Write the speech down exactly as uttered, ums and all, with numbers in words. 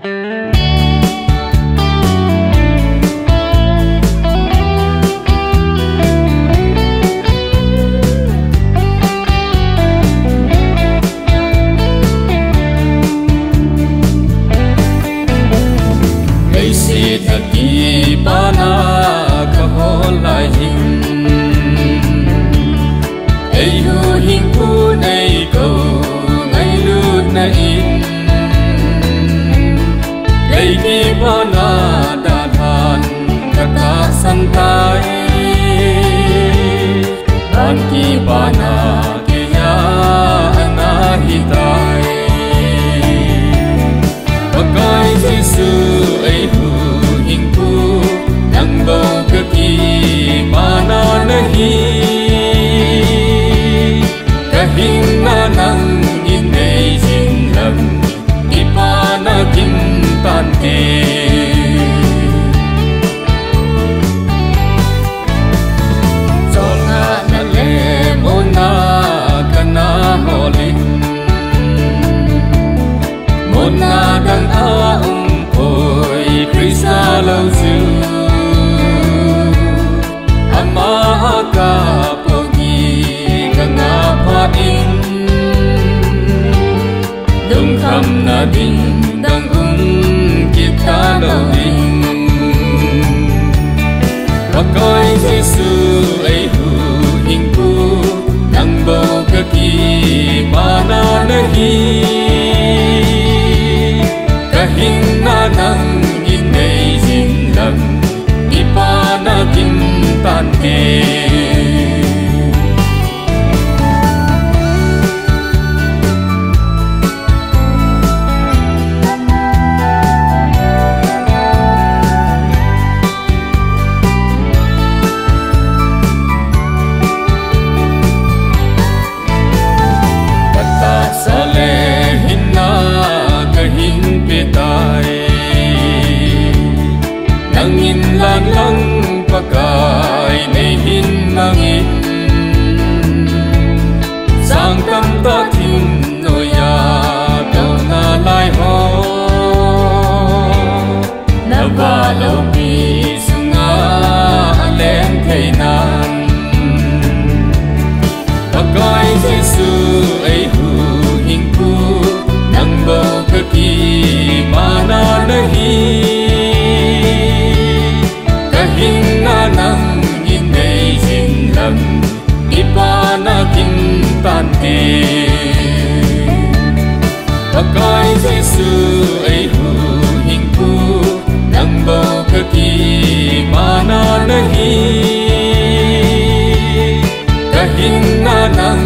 Leiset a kipana kahol lai hin, eihuhhingpu neikou ngailutna in, lei kipana dalhan katahsan tai. Van kipana keiya ana hitai. Pakai Jesu eihuhhingpu, nang bou kakipana nahi. Kahinna nangin neijin lang, kipana kim tante. Cholngahna le monna kana hol in, monna dang a umpoi Christa lou chu, ama a kapoh hi kangah phat in, lungkhamna ding dang um kit talou ding. Pakai Jesu eihuhhingpu, nang bou kakipana nahi. Kahinna nangin neijin lang, kipana kim tante. Patahsa le hinna kahin petai. Nangin lang lang Pakai neihin mangin, sang tamtah thim noiya touna lai ho, navah loupi sunga alen theinan. Pakai Jesu eihuhhingpu, nang bou kakipana nahi. Kahinna nangin neijin lang, kipana kim tante. Pakai Jesu eihuhhingpu, nang bou kakipana nahi. Kahinna nang